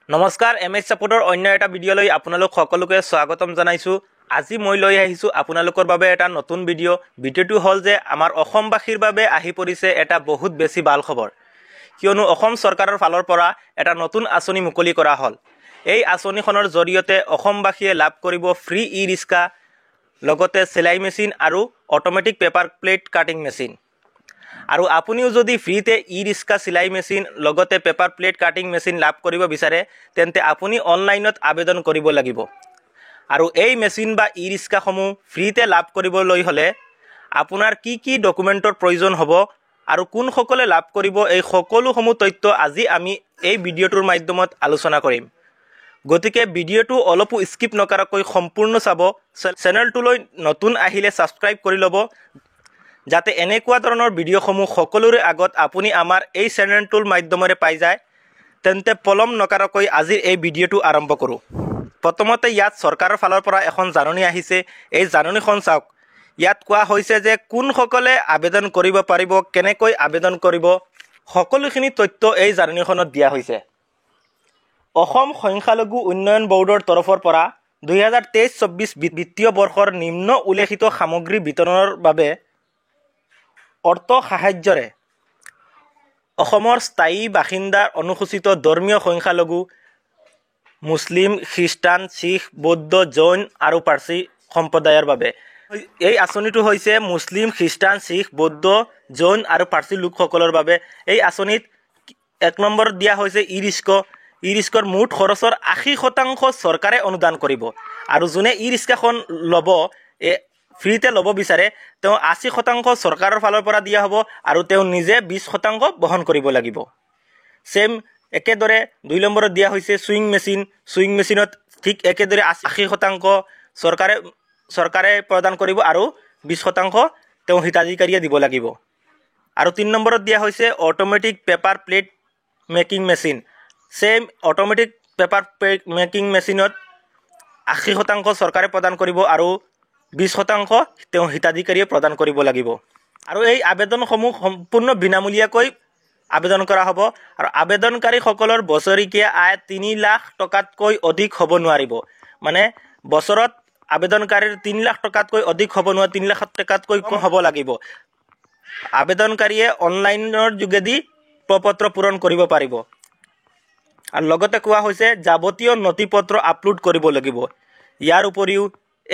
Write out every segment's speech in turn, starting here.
নমস্কাৰ, M S ছাপোৰ্টৰ অন্য এটা ভিডিঅ'লৈ আপোনালোক সকলোকে স্বাগতম জনাইছোঁ। আজি মই লৈ আহিছোঁ আপোনালোকৰ বাবে এটা নতুন ভিডিঅ'। ভিডিঅ'টো হ'ল যে আমাৰ অসমবাসীৰ বাবে আহি পৰিছে এটা বহুত বেছি ভাল খবৰ, কিয়নো অসম চৰকাৰৰ ফালৰ পৰা এটা নতুন আঁচনি মুকলি কৰা হ'ল। এই আঁচনিখনৰ জৰিয়তে অসমবাসীয়ে লাভ কৰিব ফ্ৰী ই ৰিক্সা, লগতে চিলাই মেচিন আৰু automatic paper plate cutting machine. আৰু আপুনিও যদি ফ্ৰীতে ই ৰিক্সা, চিলাই মেচিন, লগতে পেপাৰ প্লেট কাটিং মেচিন লাভ কৰিব বিচাৰে, তেন্তে আপুনি অনলাইনত আবেদন কৰিব লাগিব। আৰু এই মেচিন বা ই ৰিক্সাসমূহ ফ্ৰীতে লাভ কৰিবলৈ হ'লে আপোনাৰ কি কি ডকুমেণ্টৰ প্ৰয়োজন হ'ব আৰু কোনসকলে লাভ কৰিব, এই সকলোসমূহ তথ্য আজি আমি এই ভিডিঅ'টোৰ মাধ্যমত আলোচনা কৰিম। গতিকে ভিডিঅ'টো অলপো স্কিপ নকৰাকৈ সম্পূৰ্ণ চাব। চেনেলটোলৈ নতুন আহিলে ছাবস্ক্ৰাইব কৰি ল'ব, যাতে এনেকুৱা ধৰণৰ ভিডিঅ'সমূহ সকলোৰে আগত আপুনি আমাৰ এই চেনেলটোৰ মাধ্যমেৰে পাই যায়। তেন্তে পলম নকৰাকৈ আজিৰ এই ভিডিঅ'টো আৰম্ভ কৰোঁ। প্ৰথমতে ইয়াত চৰকাৰৰ ফালৰ পৰা এখন জাননী আহিছে, এই জাননীখন চাওক। ইয়াত কোৱা হৈছে যে কোনসকলে আবেদন কৰিব পাৰিব, কেনেকৈ আবেদন কৰিব, সকলোখিনি তথ্য এই জাননীখনত দিয়া হৈছে। অসম সংখ্যালঘু উন্নয়ন বৰ্ডৰ তৰফৰ পৰা 2023-24 বিত্তীয় বৰ্ষৰ নিম্ন উল্লেখিত সামগ্ৰী বিতৰণৰ বাবে অৰ্থ সাহায্যৰে অসমৰ স্থায়ী বাসিন্দাৰ অনুসূচিত ধৰ্মীয় সংখ্যালঘু, মুছলিম, খ্ৰীষ্টান, শিখ, বৌদ্ধ, জৈন আৰু পাৰ্চী সম্প্ৰদায়ৰ বাবে। এই আঁচনিটো হৈছে মুছলিম, খ্ৰীষ্টান, শিখ, বৌদ্ধ, জৈন আৰু পাৰ্চী লোকসকলৰ বাবে। এই আঁচনিত 1 নম্বৰত দিয়া হৈছে ই ৰিক্সা। ই ৰিক্সাৰ মুঠ খৰচৰ 80% চৰকাৰে অনুদান কৰিব, আৰু যোনে ই ৰিক্সাখন ল'ব, ফ্ৰীতে ল'ব বিচাৰে, তেওঁ 80% চৰকাৰৰ ফালৰ পৰা দিয়া হ'ব আৰু তেওঁ নিজে 20% বহন কৰিব লাগিব। ছেম একেদৰে 2 নম্বৰত দিয়া হৈছে চুইং মেচিন। চুইং মেচিনত ঠিক একেদৰে 80% চৰকাৰে প্ৰদান কৰিব আৰু 20% তেওঁ হিতাধিকাৰীয়ে দিব লাগিব। আৰু 3 নম্বৰত দিয়া হৈছে automatic paper plate making machine. Same automatic paper plate making মেচিনত 80% চৰকাৰে প্ৰদান কৰিব আৰু 20% তেওঁ হিতাধিকাৰীয়ে প্ৰদান কৰিব লাগিব। আৰু এই আবেদনসমূহ সম্পূৰ্ণ বিনামূলীয়াকৈ আবেদন কৰা হ'ব, আৰু আবেদনকাৰীসকলৰ বছৰেকীয়া আয় 3 লাখ টকাতকৈ অধিক হ'ব নোৱাৰিব। মানে বছৰত আবেদনকাৰীৰ 3 লাখ টকাতকৈ অধিক হ'ব নোৱাৰে, 3 লাখ টকাতকৈ কম হ'ব লাগিব। আবেদনকাৰীয়ে অনলাইনৰ যোগেদি প্ৰপত্ৰ পূৰণ কৰিব পাৰিব। আৰু লগতে কোৱা হৈছে যাৱতীয় নথি পত্ৰ আপলোড কৰিব লাগিব। ইয়াৰ উপৰিও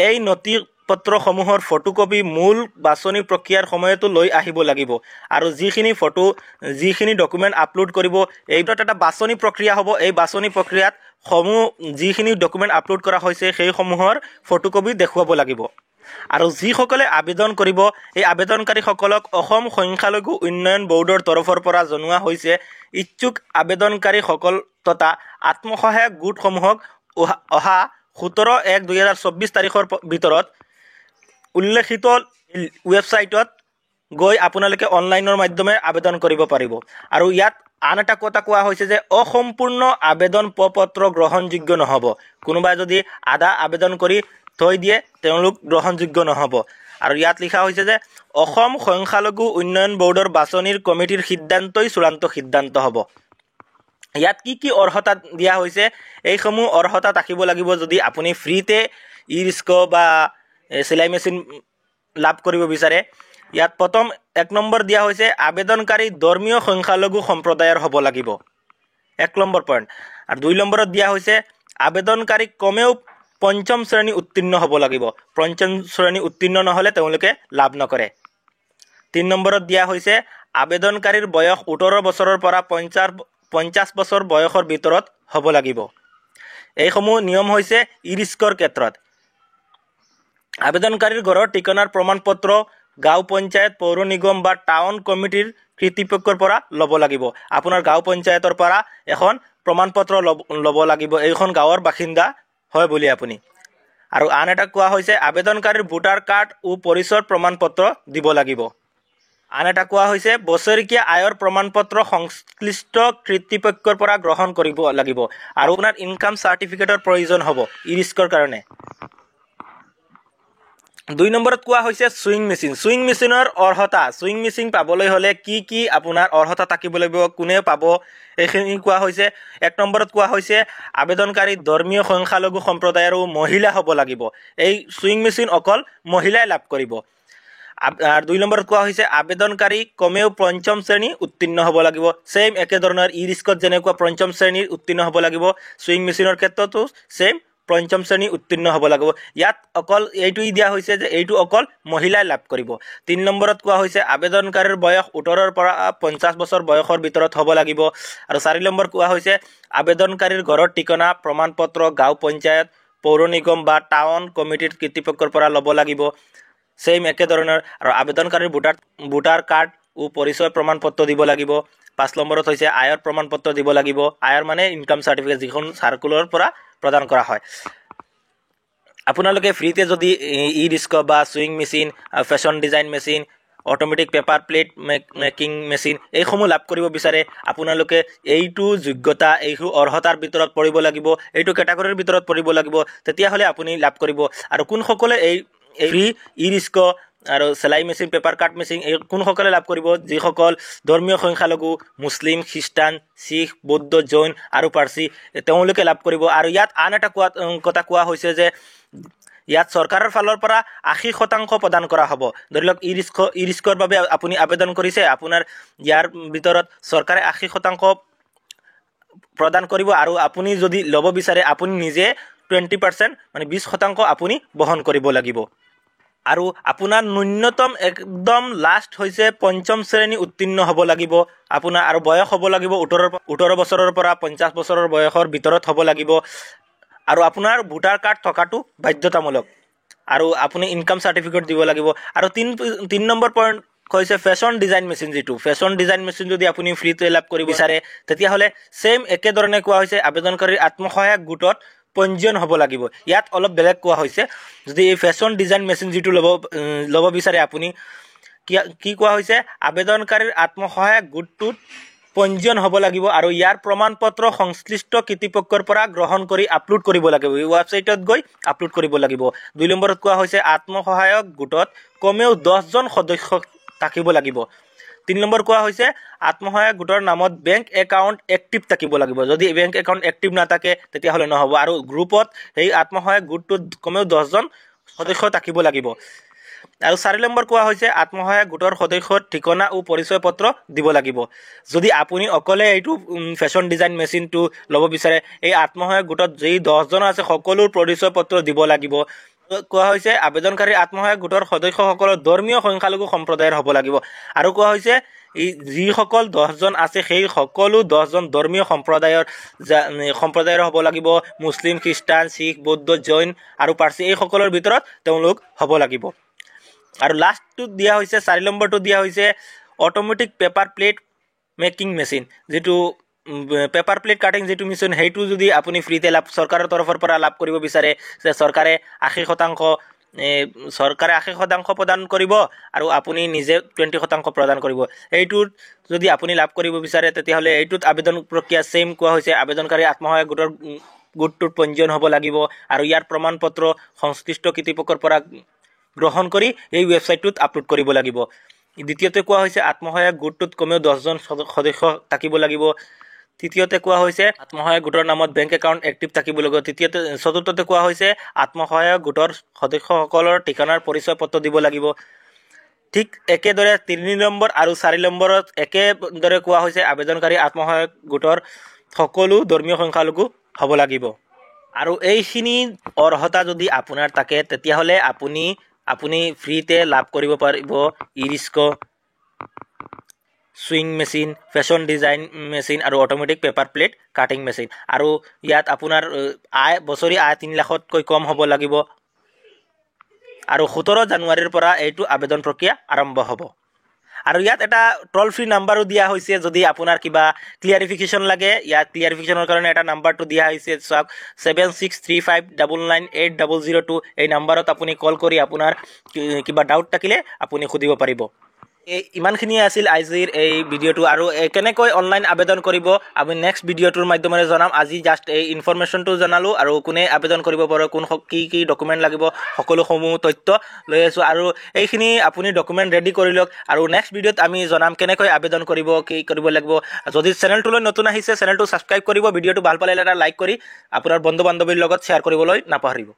এই নথি পত্ৰসমূহৰ ফটোকপি মূল বাছনি প্ৰক্ৰিয়াৰ সময়তো লৈ আহিব লাগিব। আৰু যিখিনি ফটো, যিখিনি ডকুমেণ্ট আপলোড কৰিব, এইটোত এটা বাছনি প্ৰক্ৰিয়া হ'ব। এই বাছনি প্ৰক্ৰিয়াত সমূহ যিখিনি ডকুমেণ্ট আপলোড কৰা হৈছে সেইসমূহৰ ফটোকপি দেখুৱাব লাগিব। আৰু যিসকলে আবেদন কৰিব, এই আবেদনকাৰীসকলক অসম সংখ্যালঘু উন্নয়ন বৰ্ডৰ তৰফৰ পৰা জনোৱা হৈছে, ইচ্ছুক আবেদনকাৰীসকল তথা আত্মসহায়ক গোটসমূহক অহা 17/1/2024 তাৰিখৰ ভিতৰত উল্লেখিত ৱেবছাইটত গৈ আপোনালোকে অনলাইনৰ মাধ্যমে আবেদন কৰিব পাৰিব। আৰু ইয়াত আন এটা কথা কোৱা হৈছে যে অসম্পূৰ্ণ আবেদন প্ৰপত্ৰ গ্ৰহণযোগ্য নহ'ব। কোনোবাই যদি আধা আবেদন কৰি থৈ দিয়ে, তেওঁলোক গ্ৰহণযোগ্য নহ'ব। আৰু ইয়াত লিখা হৈছে যে অসম সংখ্যালঘু উন্নয়ন বৰ্ডৰ বাছনিৰ কমিটিৰ সিদ্ধান্তই চূড়ান্ত সিদ্ধান্ত হ'ব। ইয়াত কি কি অৰ্হতা দিয়া হৈছে, এইসমূহ অৰ্হতা থাকিব লাগিব যদি আপুনি ফ্ৰীতে ই ৰিক্সা বা চিলাই মেচিন লাভ কৰিব বিচাৰে। ইয়াত প্ৰথম 1 নম্বৰ দিয়া হৈছে আবেদনকাৰী ধৰ্মীয় সংখ্যালঘু সম্প্ৰদায়ৰ হ'ব লাগিব, 1 নম্বৰ পইণ্ট। আৰু 2 নম্বৰত দিয়া হৈছে আবেদনকাৰী কমেও পঞ্চম শ্ৰেণী উত্তীৰ্ণ হ'ব লাগিব। পঞ্চম শ্ৰেণী উত্তীৰ্ণ নহ'লে তেওঁলোকে লাভ নকৰে। 3 নম্বৰত দিয়া হৈছে আবেদনকাৰীৰ বয়স 18 বছৰৰ পৰা 50 বছৰ বয়সৰ ভিতৰত হ'ব লাগিব। এইসমূহ নিয়ম হৈছে ই ৰিক্সাৰ ক্ষেত্ৰত। আবেদনকাৰীৰ ঘৰৰ ঠিকনাৰ প্ৰমাণপত্ৰ গাঁও পঞ্চায়ত, পৌৰ নিগম বা টাউন কমিটিৰ কৰ্তৃপক্ষৰ পৰা ল'ব লাগিব। আপোনাৰ গাঁও পঞ্চায়তৰ পৰা এখন প্ৰমাণপত্ৰ ল'ব লাগিব, এইখন গাঁৱৰ বাসিন্দা হয় বুলি আপুনি। আৰু আন এটা কোৱা হৈছে আবেদনকাৰীৰ ভোটাৰ কাৰ্ড ও পৰিচয় প্ৰমাণপত্ৰ দিব লাগিব। আন এটা কোৱা হৈছে বছৰেকীয়া আয়ৰ প্ৰমাণপত্ৰ সংশ্লিষ্ট কৰ্তৃপক্ষৰ পৰা গ্ৰহণ কৰিব লাগিব। আৰু আপোনাৰ ইনকাম চাৰ্টিফিকেটৰ প্ৰয়োজন হ'ব ই ৰিক্সাৰ কাৰণে। 2 নম্বৰত কোৱা হৈছে চুইং মেচিন। চুইং মেচিনৰ অৰ্হতা, চুইং মেচিন পাবলৈ হ'লে কি কি আপোনাৰ অৰ্হতা থাকিব লাগিব, কোনে পাব, এইখিনি কোৱা হৈছে। 1 নম্বৰত কোৱা হৈছে আবেদনকাৰী ধৰ্মীয় সংখ্যালঘু সম্প্ৰদায়ৰ মহিলা হ'ব লাগিব। এই চুইং মেচিন অকল মহিলাই লাভ কৰিব। আৰু 2 নম্বৰত কোৱা হৈছে আবেদনকাৰী কমেও পঞ্চম শ্ৰেণী উত্তীৰ্ণ হ'ব লাগিব। ছেইম একেধৰণৰ ই ৰিস্কত যেনেকুৱা পঞ্চম শ্ৰেণীৰ উত্তীৰ্ণ হ'ব লাগিব, চুইং মেচিনৰ ক্ষেত্ৰতো ছেইম পঞ্চম শ্ৰেণী উত্তীৰ্ণ হ'ব লাগিব। ইয়াত অকল এইটোৱেই দিয়া হৈছে যে এইটো অকল মহিলাই লাভ কৰিব। 3 নম্বৰত কোৱা হৈছে আবেদনকাৰীৰ বয়স 18ৰ পৰা 50 বছৰ বয়সৰ ভিতৰত হ'ব লাগিব। আৰু 4 নম্বৰ কোৱা হৈছে আবেদনকাৰীৰ ঘৰৰ ঠিকনা প্ৰমাণ পত্ৰ গাঁও পঞ্চায়ত, পৌৰ নিগম বা টাউন কমিটিৰ কৰ্তৃপক্ষৰ পৰা ল'ব লাগিব। ছেইম একেধৰণৰ। আৰু আবেদনকাৰীৰ ভোটাৰ কাৰ্ড ও পৰিচয় প্ৰমাণ পত্ৰ দিব লাগিব। 5 নম্বৰত হৈছে আয়ৰ প্ৰমাণ পত্ৰ দিব লাগিব। আয়ৰ মানে ইনকাম চাৰ্টিফিকেট, যিখন চাৰ্কুলৰ পৰা প্ৰদান কৰা হয়। আপোনালোকে ফ্ৰীতে যদি ই ৰিস্ক বা sewing machine, fashion design machine, automatic paper plate making machine এইসমূহ লাভ কৰিব বিচাৰে, আপোনালোকে এইটো যোগ্যতা, এইটো অৰ্হতাৰ ভিতৰত পৰিব লাগিব, এইটো কেটেগৰীৰ ভিতৰত পৰিব লাগিব, তেতিয়াহ'লে আপুনি লাভ কৰিব। আৰু কোনসকলে এই ফ্ৰী ই ৰিস্ক আৰু চিলাই মেচিন, পেপাৰ কাট মেচিন এই কোনসকলে লাভ কৰিব? যিসকল ধৰ্মীয় সংখ্যালঘু, মুছলিম, খ্ৰীষ্টান, শিখ, বৌদ্ধ, জৈন আৰু পাৰ্চী, তেওঁলোকে লাভ কৰিব। আৰু ইয়াত আন এটা কথা কোৱা হৈছে যে ইয়াত চৰকাৰৰ ফালৰ পৰা 80% প্ৰদান কৰা হ'ব। ধৰি লওক ই ৰিস্কৰ বাবে আপুনি আবেদন কৰিছে, আপোনাৰ ইয়াৰ ভিতৰত চৰকাৰে 80% প্ৰদান কৰিব। আৰু আপুনি যদি ল'ব বিচাৰে আপুনি নিজে 20% মানে 20% আপুনি বহন কৰিব লাগিব। আৰু আপোনাৰ ন্যূনতম একদম লাষ্ট হৈছে পঞ্চম শ্ৰেণী উত্তীৰ্ণ হ'ব লাগিব আপোনাৰ, আৰু বয়স হ'ব লাগিব 18 বছৰৰ পৰা 50 বছৰৰ বয়সৰ ভিতৰত হ'ব লাগিব। আৰু আপোনাৰ ভোটাৰ কাৰ্ড থকাটো বাধ্যতামূলক। আৰু আপুনি ইনকাম চাৰ্টিফিকেট দিব লাগিব। আৰু 3 নম্বৰ পইণ্ট হৈছে ফেশ্বন ডিজাইন মেচিন। যিটো ফেশ্বন ডিজাইন মেচিন যদি আপুনি ফ্ৰীতে লাভ কৰিব বিচাৰে, তেতিয়াহ'লে ছেইম একেধৰণে কোৱা হৈছে আবেদনকাৰীৰ আত্মসহায়ক গোটত পঞ্জীয়ন হ'ব লাগিব। ইয়াত অলপ বেলেগ কোৱা হৈছে। যদি এই ফেশ্বন ডিজাইন মেচিন যিটো ল'ব বিচাৰে আপুনি, কি কোৱা হৈছে আবেদনকাৰীৰ আত্মসহায়ক গোটটোত পঞ্জীয়ন হ'ব লাগিব আৰু ইয়াৰ প্ৰমাণ পত্ৰ সংশ্লিষ্ট কৰ্তৃপক্ষৰ পৰা গ্ৰহণ কৰি আপলোড কৰিব লাগিব, ৱেবছাইটত গৈ আপলোড কৰিব লাগিব। 2 নম্বৰত কোৱা হৈছে আত্মসহায়ক গোটত কমেও 10জন সদস্য থাকিব লাগিব। 3 নম্বৰ কোৱা হৈছে আত্মসহায়ক গোটৰ নামত বেংক একাউণ্ট এক্টিভ থাকিব লাগিব। যদি বেংক একাউণ্ট এক্টিভ নাথাকে তেতিয়াহ'লে নহ'ব। আৰু গ্ৰুপত সেই আত্মসহায়ক গোটটোত কমেও 10জন সদস্য থাকিব লাগিব। আৰু 4 নম্বৰ কোৱা হৈছে আত্মসহায়ক গোটৰ সদস্যৰ ঠিকনা ও পৰিচয় পত্ৰ দিব লাগিব। যদি আপুনি অকলে এইটো ফেশ্বন ডিজাইন মেচিনটো ল'ব বিচাৰে, এই আত্মসহায়ক গোটত যি 10জন আছে সকলোৰ পৰিচয় পত্ৰ দিব লাগিব। কোৱা হৈছে আবেদনকাৰীৰ আত্মসহায়ক গোটৰ সদস্যসকলৰ ধৰ্মীয় সংখ্যালঘু সম্প্ৰদায়ৰ হ'ব লাগিব। আৰু কোৱা হৈছে এই যিসকল 10জন আছে সেই সকলো 10জন ধৰ্মীয় সম্প্ৰদায়ৰ হ'ব লাগিব, মুছলিম, খ্ৰীষ্টান, শিখ, বৌদ্ধ, জৈন আৰু পাৰ্চী এইসকলৰ ভিতৰত তেওঁলোক হ'ব লাগিব। আৰু লাষ্টটোত দিয়া হৈছে 4 নম্বৰটো দিয়া হৈছে automatic paper plate making machine, যিটো পেপাৰ প্লেট কাটিং যিটো মেচিন, সেইটো যদি আপুনি ফ্ৰীতে লাভ চৰকাৰৰ তৰফৰ পৰা লাভ কৰিব বিচাৰে, যে চৰকাৰে 80% প্ৰদান কৰিব আৰু আপুনি নিজে 20% প্ৰদান কৰিব। এইটোত যদি আপুনি লাভ কৰিব বিচাৰে তেতিয়াহ'লে এইটোত আবেদন প্ৰক্ৰিয়া ছেইম কোৱা হৈছে আবেদনকাৰী আত্মসহায়ক গোটৰ গোটটোত পঞ্জীয়ন হ'ব লাগিব আৰু ইয়াৰ প্ৰমাণ পত্ৰ সংশ্লিষ্ট কৰ্তৃপক্ষৰ পৰা গ্ৰহণ কৰি এই ৱেবছাইটটোত আপলোড কৰিব লাগিব। দ্বিতীয়তে কোৱা হৈছে আত্মসহায়ক গোটটোত কমেও 10জন সদস্য থাকিব লাগিব। তৃতীয়তে কোৱা হৈছে আত্মসহায়ক গোটৰ নামত বেংক একাউণ্ট এক্টিভ থাকিব লাগিব। চতুৰ্থতে কোৱা হৈছে আত্মসহায়ক গোটৰ সদস্যসকলৰ ঠিকনাৰ পৰিচয় পত্ৰ দিব লাগিব। ঠিক একেদৰে 3 নম্বৰ আৰু 4 নম্বৰত একেদৰে কোৱা হৈছে আবেদনকাৰী আত্মসহায়ক গোটৰ সকলো ধৰ্মীয় সংখ্যালঘু হ'ব লাগিব। আৰু এইখিনি অৰ্হতা যদি আপোনাৰ থাকে তেতিয়াহ'লে আপুনি ফ্ৰীতে লাভ কৰিব পাৰিব e rickshaw, sewing machine, fashion design machine আৰু automatic paper plate cutting machine. আৰু ইয়াত আপোনাৰ আয় বছৰি আয় 3 লাখতকৈ কম হ'ব লাগিব। আৰু 17 জানুৱাৰীৰ পৰা এইটো আবেদন প্ৰক্ৰিয়া আৰম্ভ হ'ব। আৰু ইয়াত এটা টল ফ্ৰী নাম্বাৰো দিয়া হৈছে, যদি আপোনাৰ কিবা ক্লিয়াৰিফিকেশ্যন লাগে ইয়াত ক্লিয়াৰিফিকেশ্যনৰ কাৰণে এটা নাম্বাৰটো দিয়া হৈছে। চাওক 7635998002, এই নাম্বাৰত আপুনি কল কৰি আপোনাৰ কিবা ডাউট থাকিলে আপুনি সুধিব পাৰিব। এই ইমানখিনিয়ে আছিল আজিৰ এই ভিডিঅ'টো। আৰু কেনেকৈ অনলাইন আবেদন কৰিব আমি নেক্সট ভিডিঅ'টোৰ মাধ্যমেৰে জনাম। আজি জাষ্ট এই ইনফৰমেশ্যনটো জনালোঁ আৰু কোনে আবেদন কৰিব পাৰে, কোন কি কি ডকুমেণ্ট লাগিব, সকলোসমূহ তথ্য লৈ আছোঁ। আৰু এইখিনি আপুনি ডকুমেণ্ট ৰেডি কৰি লওক আৰু নেক্সট ভিডিঅ'ত আমি জনাম কেনেকৈ আবেদন কৰিব, কি কৰিব লাগিব। যদি চেনেলটোলৈ নতুন আহিছে, চেনেলটো ছাবস্ক্ৰাইব কৰিব। ভিডিঅ'টো ভাল পালে এটা লাইক কৰি আপোনাৰ বন্ধু বান্ধৱীৰ লগত শ্বেয়াৰ কৰিবলৈ নাপাহৰিব।